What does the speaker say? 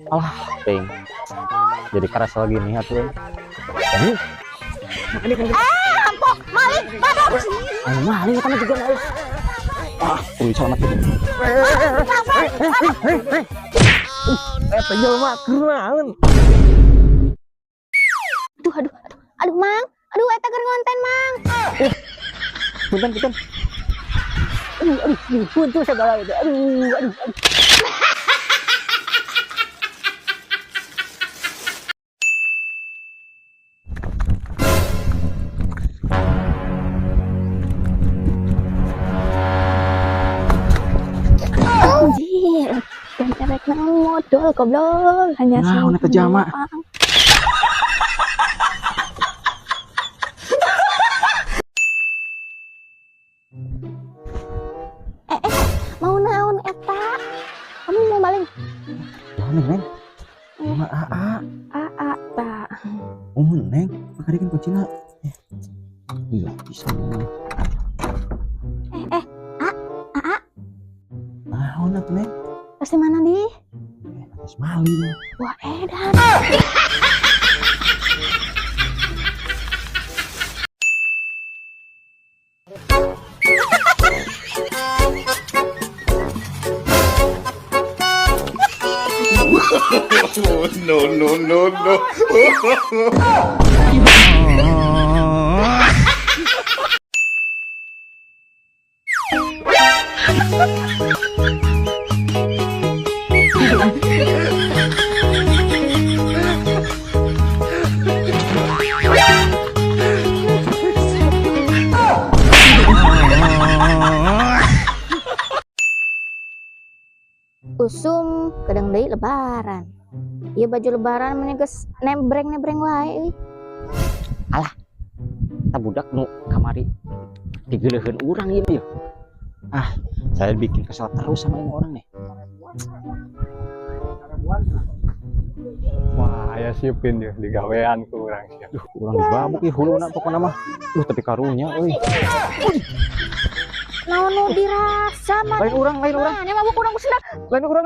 Alah, ting. Jadi keras lagi nih atuh. Ini. Ah, rampok, maling, badok. Anu maling eta mah juga euy. Ah, kudu selamat gitu. Eta jelema keur naon? Aduh, aduh, aduh, aduh, Mang. Aduh, eta keur ngonten, Mang. Punten, punten. Aduh, aduh, buntu segala itu. Aduh, aduh, aduh. Anjir, dan erek naon modal goblok hanya Naon eta jalma? Eh, eh, mau naon eta? Kamu mau maling? Ya, Neng, Neng. Mama AA. Aa, ta. Oh, Neng, makanya kan kucina. Eh. Iya, bisa. Eh, eh, A, AA, Naon atuh, Neng? pasti mana di? Eh, geus maling. Wah, edan. No, no, no, no. Usum kadang deui lebaran. Ieu baju lebaran meni geus nembreng-nembreng wae euy. Eta budak nu kamari digeuleuheun urang ieu ya. Ah, saya bikin kesel terus sama ini orang nih. Wah, ya siapin deh digawean ku urang sia. Duh, urang dibabuk ieu huluna pokona mah. Duh, tapi karunya euy. Naon nu dirasa mah? Lain urang, lain urang. Ini mabuk urang ku sendal. Lain urang.